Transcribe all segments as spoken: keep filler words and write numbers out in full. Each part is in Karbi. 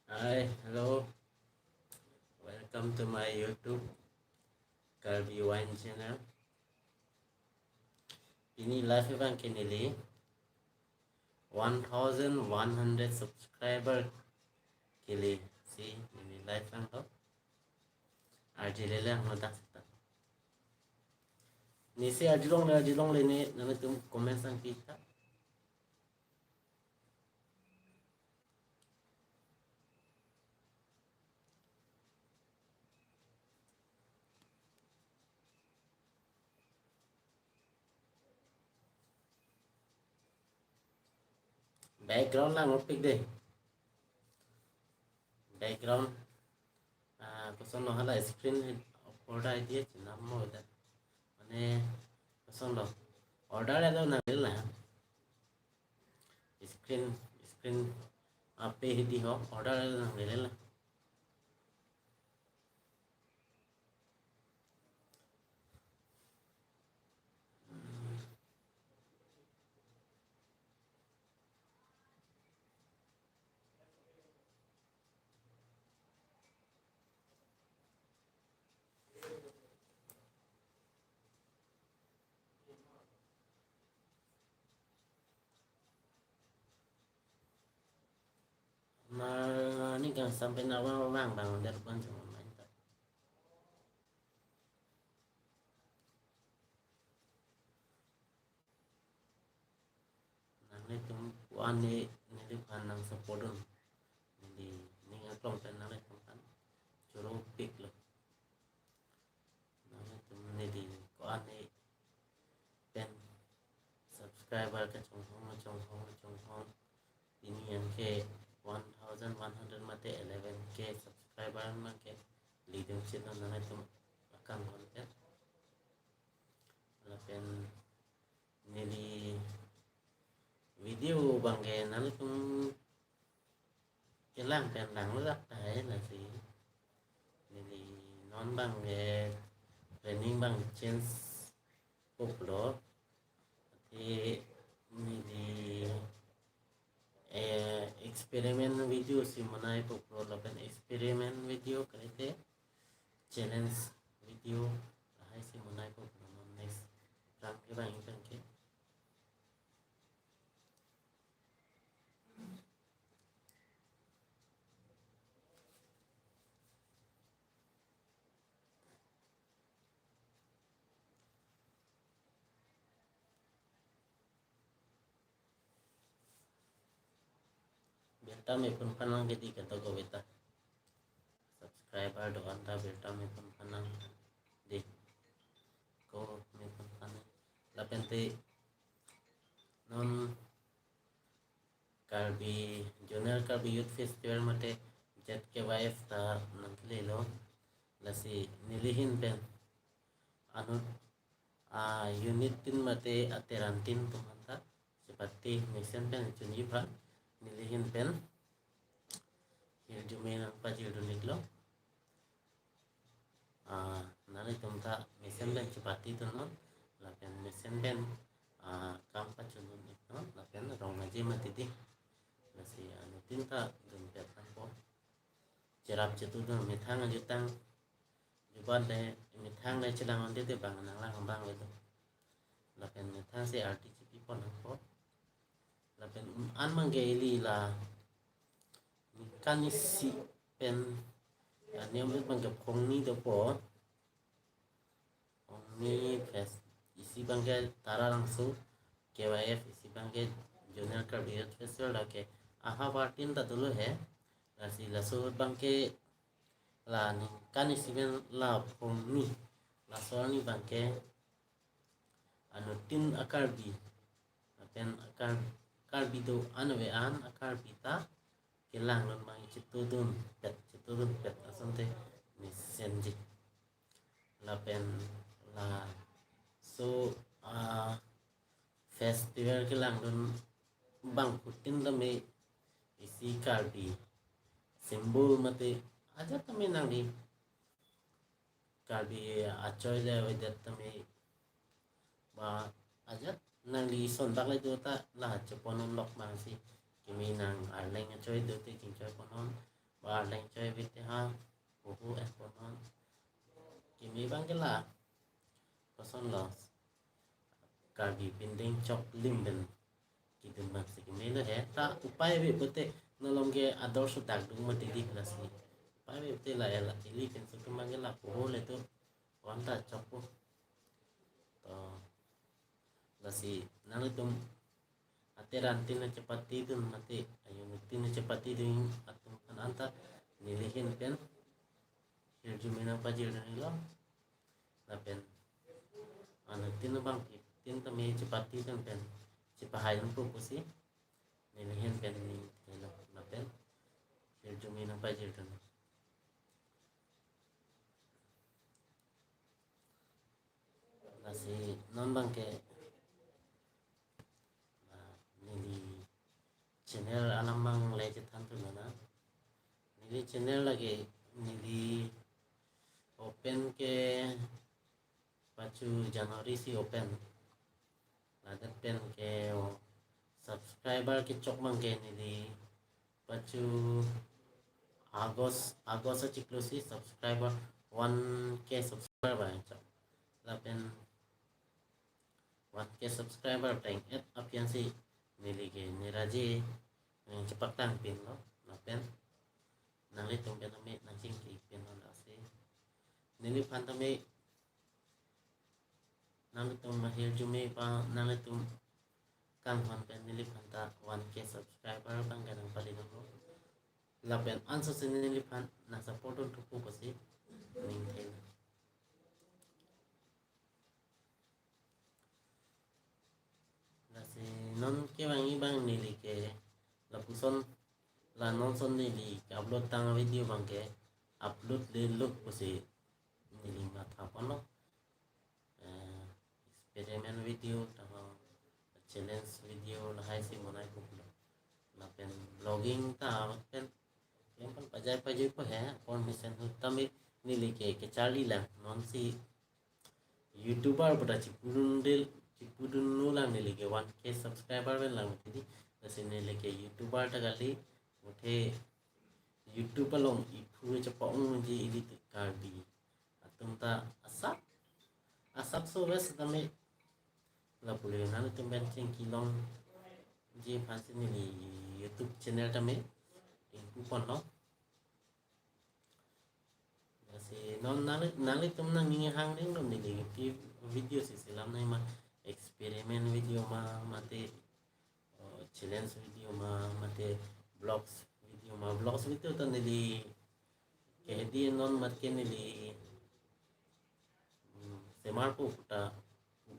Hi, hello. Welcome to my YouTube Karbi Wine channel. Pini live abang ke neli one thousand one hundred subscriber kele si neli live abang to. Arjulelong lo dak seta. Neli si arjulongle, arjulongle ne, nanglitum comment sang kita. Background lang opik dei. Background, ah, kosonlo hala screen order I D chenam mo dak. Mane kosonlo order alo nang rela. Screen, screen ape hidi ho order alo nang rela. Mane kangsam pen awang awang bang der pon cuma main ta. Nanglitum ko-an ne neliphan nang support dun. Neli ning aklong pen nanglitum aphan choro pik lo. Nanglitum neli ko-an ne pen subscriber kachonghong, chonghong, chonghong. Pini abang ke one thousand one hundred mate eleven K subscriber abang ke leading channel nanglitum akam konten. Lapen neli video abang ke nanglitum kelang pen langlo dak tahai lasi. Neli non abang ke planning abang change puklo. Ati neli, eh, experiment video si monai puklo lapen experiment video kalite challenge video lahai si monai puklo non next rang ke bang ingkang ke. Birta mepun phan lang kedi ketok ko beta. Subscriber do-an ta birta mepun phan lang dei. Ko mepun phan lang. Lapen te non Karbi, Zonal Karbi Youth Festival mate Z K Y F ta nangkelelo. Lasi neli ahin pen anut a unit tin mate a teran tin atum aphanta chepate mesen pen chunji aphan neli ahin pen hirjume nangpajir dun iklo. Ah, nanglitum ta mesen pen chepate dun non, lapen mesen pen, ah, kam pachun dun iknon, lapen rong aje mati dei. Lasi anuttin ta dunpet nangpo. Cherap chetu dun methang ajutang. Jubat le methang le chelang ante te bang nanglang bang le do. Lapen methang si arti chepi pon nangpo. Lapen um an abang ke ili la ningkan isi pen, ah, niam abang ke phongni dopo. Phongni fest isi abang ke Taralangso K Y F, isi abang ke Zonal Karbi Youth Festival lake ahavar tin ta dolo he. Lasi laso abang ke la ningkan isi pen la phongni laso arni abang ke anuttin a Karbi, lapen a Kar-, Karbi do-an ave-an a Karbi ta kelang dun abang chetu dunpet, chetu dunpet asonte mesenji. Lapen laso, ah, festival kelang dun abangphutin tame isi Karbi symbol mate ajat tame nangli Karbi achoi le avedet tame ba ajat nangli son dak le do ta la chepon unlok abang si kimi nang Arleng achoi do te chingchoi pon un, Ba leng choi bete ha, puhu ekon hon. Kimi bang ke la. Koson lo. Karbi pindeng chok lim pen. Kidun bang si kimi lo he. Ta upai ave pute nolong ke ador so dak dung mati di lasi. Upai ave pute la ela ili pen so tum bang ke la puhu le tu. Wan ta chok pu. To. Lasi nanglitum ate ran tin na chepati dun mate ayo tin na chepati dun atum an anta neli ahin pen hirjume nangpajir dun lo. Lapen anu tin bang tin tame chepati dun pen chepahai dun pu pusi neli ahin pen ni lo lapen hirjume nangpajir dun. Lasi non bang ke, ah, neli channel alam bang le chethan tu na. Neli channel lake neli open ke pachu January si open. Ladak pen ke, oh, subscriber kechok bang ke neli pachu August, August achiklo si subscriber one K subscriber chok. Lapen one K subscriber teng et aphian si neli ke neraje, eh, chepaktang pin lo. Lapen nanglitum pen tame nangchingki pin lo lasi. Neliphan tame nanglitum mahirjume pa nanglitum kanghon pen neliphan ta one K subscriber bang ke nangpali nanglo. Lapen anso si neliphan nang support dun thupo pusi ning thela. Lasi non kevangji bang neli ke lapuson la non son neli ke upload tang video bang ke upload le luk pusi neli matha ponlo. Eh, experiment video, tama challenge video lahai si monai pulo. Lapen vlogging ta pen klem pen pajai pajai po he, apor mesen hu tame neli ke kecharli lang non si YouTuber pu ta chipudun del, chipudun nu lang neli ke one K subscriber pen lang tidi. Lasi neli ke YouTuber ta kali, muthe YouTube along iphu chepong ji ili te Karbi atum ta asap, asap so wes tame lapu le nanglitum pen chingki longji aphan si neli YouTube channel tame ingpu ponlo. Lasi non nangli, nanglitum nangning hang ding lo neli pi video si selam nai ma experiment video ma mate, oh, challenge video ma mate vlogs video ma. Vlogs video ta neli kehdi non mat ke neli, hmm, semar po ta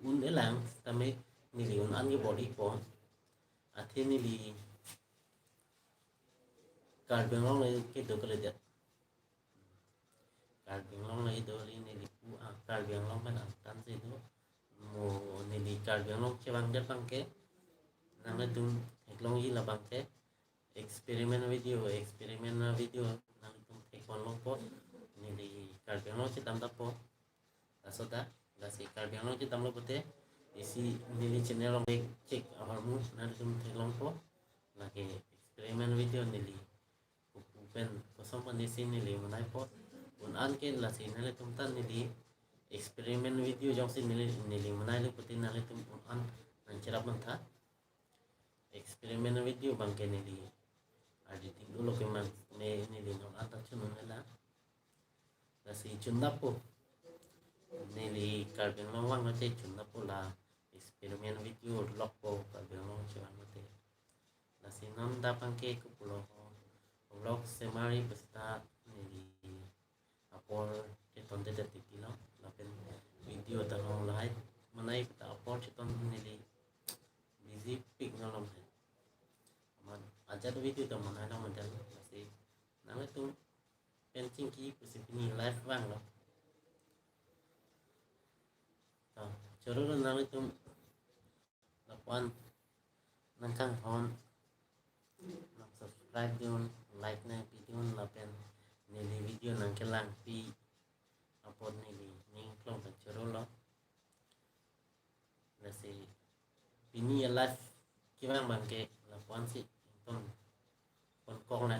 un-e lang tame neli un-an ke bor-i po. Athe neli Karbi Anglong le kedo kalidet. Karbi Anglong le do li neli pu, ah, Karbi Anglong pen angtan si do. Mo neli Karbi Anglong kevang det bang ke nanglitum theklongji la bang ke experiment video, experiment video nanglitum thek ponlo po. Neli Karbi Anglong chedam ta po. Laso ta, lasi Karbi Anglong chedamlo pute isi neli channel along check ahormu nanglitum theklong po. Lake experiment video neli kopu pen koson pen isi neli monai po. Un-an ke lasi nanglitum ta neli experiment video jongsi neli, neli monai lo pute nanglitum un-an nangcherap mantha. Experiment video bang ke neli ardi ting dolo ke man me neli non anta chun un-e la. Lasi chun dap po. Neli Karbi Anglong vang lo che chun dap po la experiment video lok po Karbi Anglong chevang mate. Lasi non dap bang ke kopulo vlog semari besta neli apor keton det titi lo lapen video ta long lahai monai ta apor cheton neli busy pik nalom hai. Amat ajat video ta monai long model lasi nanglitum pen chingki pusi pini live vang lo. To, choro lo nanglitum lapuan nangkanghon nang subscribe dun, like nangpi dun lapen neli video nangkelangpi apot neli ning klong pen choro lo. Lasi pini a live kevang bang ke lapuan si ington konkong na.